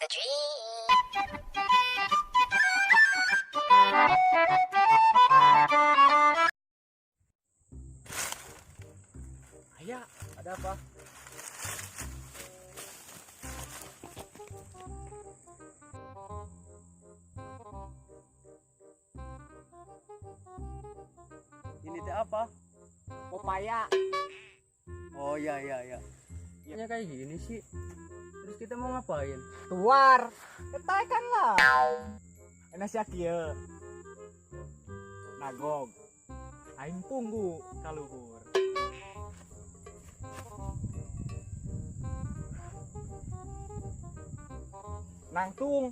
a dream. Ayah, ada apa? Ini teh apa? Pepaya. Oh iya iya iya. Ini kayak gini sih. Terus kita mau ngapain? Tuar. Ketakan lah. Enak sih kieu. Nagog. Aing punggu kaluhur. Nangtung.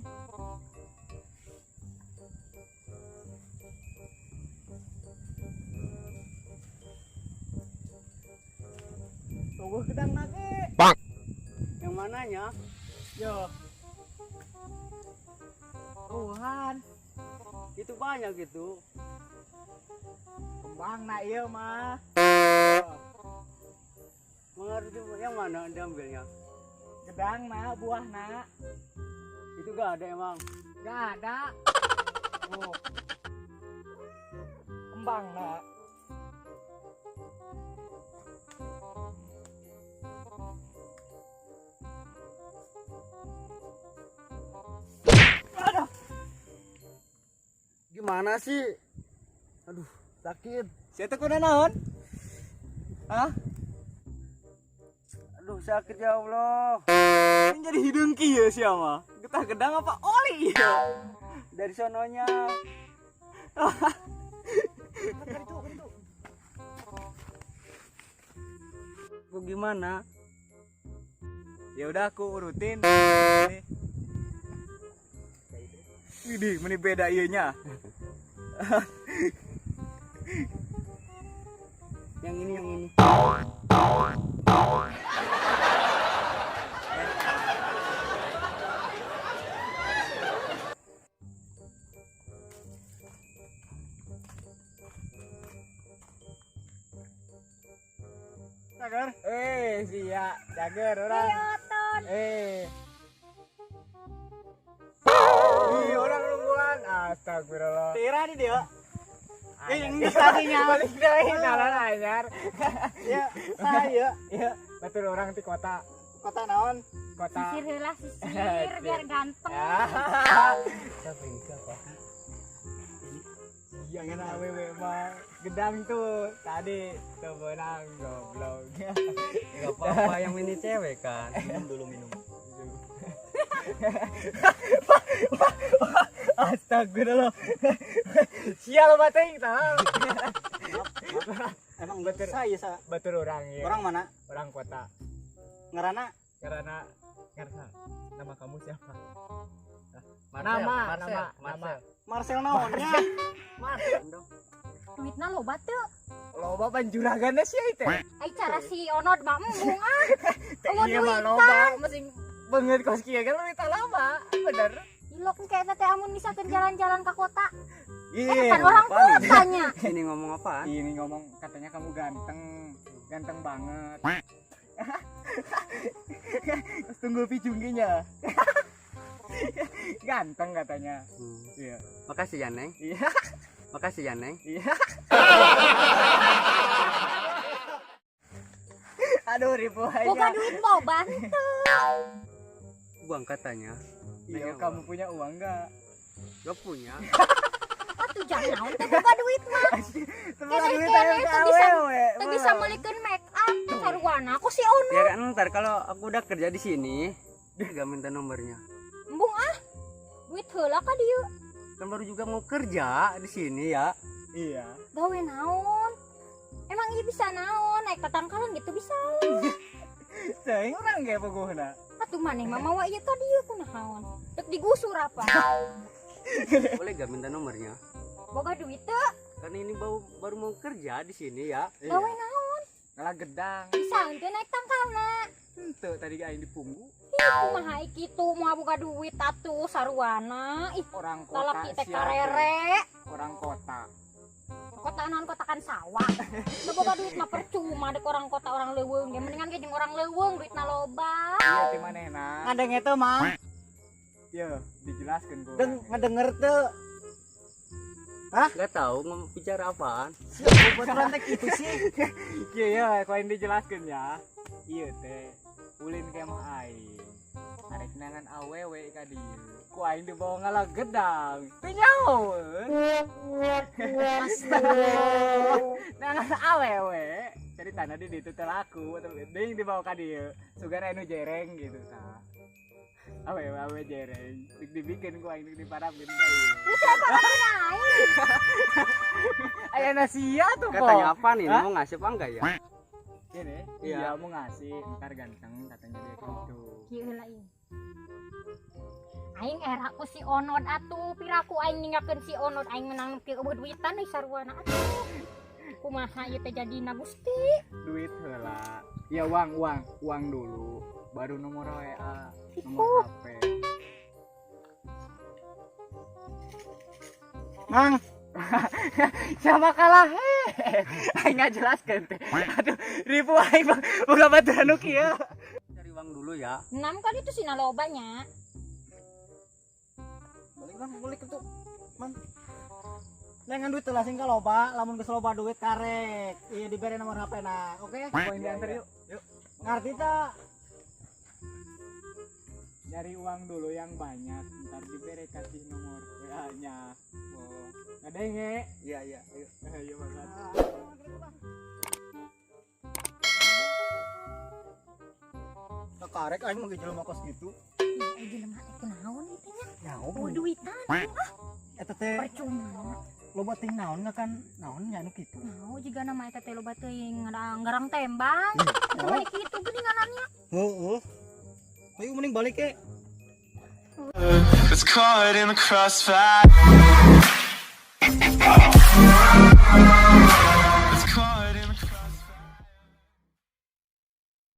Tunggu gedang nage. Bang. Yang mananya? Yo. Tuhan. Itu banyak gitu. Kembang nak iya mah. Mengaruh yang mana diambilnya? Gedang nak, buah nak. Itu gak ada emang? Gak ada. Oh. Kembang nak. Aduh. Gimana sih? Aduh, sakit. Saya tuh kuna naon? Hah? Aduh, sakit ya Allah. Ini jadi hidung kieu sia mah. Getah gedang apa oli ya? Dari sononya. Aku gimana? Ya udah aku urutin. Ini. Widih, meni beda ieu nya. Yang ini, yang ini. Cager. Sia, cager orang. Oton. Ih, orang nungguan. Astagfirullah. Tira nih dia. Ini tadinya balik deui nalan anyar. Ya, saya. Iya, betul orang di kota. Kota naon? Kota. Sisir heula sisir biar ganteng. Siapa ini siapa? Iya ngena awewe mah. Gedang tuh tadi tuh benang goblok. Enggak apa-apa yang ini cewek kan. Minum dulu minum. Astagfirullah. Sial bating tahu. Emang betul saya sa. Betul orang ya. Orang mana? Orang kota. Ngerana? Ngerana. Ngerana. Nama kamu siapa? Marcel, nama, Marcel, nama, Marcel. Nama. Marcel naonnya? Marcel dong. Duitna loba teu? Loba pan juraganna sia teh. Ai cara si Onod mah embung ah. Iya mah loba, masih banget kos kieu kan duit lama, bener. Ilok kayak teh amun misalkan jalan-jalan ke kota. Iya, kan orang kotanya. Ini ngomong apaan? Ini ngomong katanya kamu ganteng, ganteng banget. Terus tunggu picungkinya. Ganteng katanya. Iya. Makasih ya, Neng. Iya. Makasih ya, Neng. Iya. Aduh, ribu aja. Boga duit mau bantu. Uang katanya. Iya, kamu punya uang enggak? Gak punya. Atuh jangan naon teh boga duit mah. Teu duit awewe. Teu bisa meulikeun make up sarwana aku si Ono. Ya kan ntar kalau aku udah kerja di sini, dia gak minta nomornya. Embung ah. Duit heula ka dieu. Kan baru juga mau kerja di sini ya. Iya. Gawe naon? Emang ieu bisa naon? Naik tatangkalan gitu bisa. Teuing urang ge puguhna. Atuh maneh mah mawa ieu ka dieu kunaon? Dek digusur apa? Boleh gak minta nomornya? Boga duit teu? Karena ini baru mau kerja di sini ya. Gawe naon? Ngalah gedang. Bisa henteu naik tangkalna. Henteu tadi aing di punggu. Ih, kumaha kitu moal boga duit atuh sarwana. Ih, orang kota. Lalaki teh karere. Orang kota. Kota naon kotakan sawah. Teu boga duit mah percuma dek orang kota orang leuweung ge mendingan ge jeung orang leuweung duitna loba. Iya ti manehna. Ngadeng eta mah. Ya, dijelaskan ku. Deng ngedenger teu? Nggak tahu ngomong bicara apaan. Siapa baturan teh kitu sih? Iya ya, ku aing dijelaskan ya. Iya teh, ulin ke mah aing. Arek neangan awewe ka dieu. Ku aing dibawa ngala gedang. Teu nyahoeun. Neangan awewe. Jadi tanah di ditu teh laku, deui dibawa ka dieu. Sugan anu jereng gitu tah. Awewe awewe jereng. Dik dibikin ku aing diparabkeun ka ieu. Lu siapa aing? Aya nasia tuh, Po. Katanya apa nih? Hah? Mau ngasih apa enggak ya? Ini, Iya. iya mau ngasih, ntar ganteng katanya dia gitu. Kieu heula ieu. Aing era ku si Onod atuh, piraku aing ninggalkeun si Onod aing menang kieu eueuh duitan deui sarwana atuh. Kumaha ieu teh jadina Gusti? Duit heula. Ya uang, uang, uang dulu, baru nomor WA, nomor HP. Mang, Siapa kalah? Heh. Aing ngajelaskeun teh. Aduh, ribu aing mah boga baturan nu kieu. Cari uang dulu ya. Enam kali itu sih lobanya. Balik lah, balik itu. Man. Nengan duit lah sing loba, lamun geus loba duit karek. Iya dibere nomor HP na. Oke? Poin diantar yuk. Yuk. Ngerti tak? Nyari uang dulu yang banyak, ntar dibere kasih nomor WA-nya. Oh, Ngadenge. iya iya, ayo. Ayo banget. Tak karek aing mah jelema kos gitu. Ih, jelema teh kunaon ieu teh nya? Nyaho. Oh, duitan Eta teh percuma. Loba ting naon kan naon nya anu kitu. Nao jiga nama eta teh loba teuing ngarang tembang. Itu mah kitu geuninganannya. Heeh. Ayo mending balik ke. Was caught in the crossfire.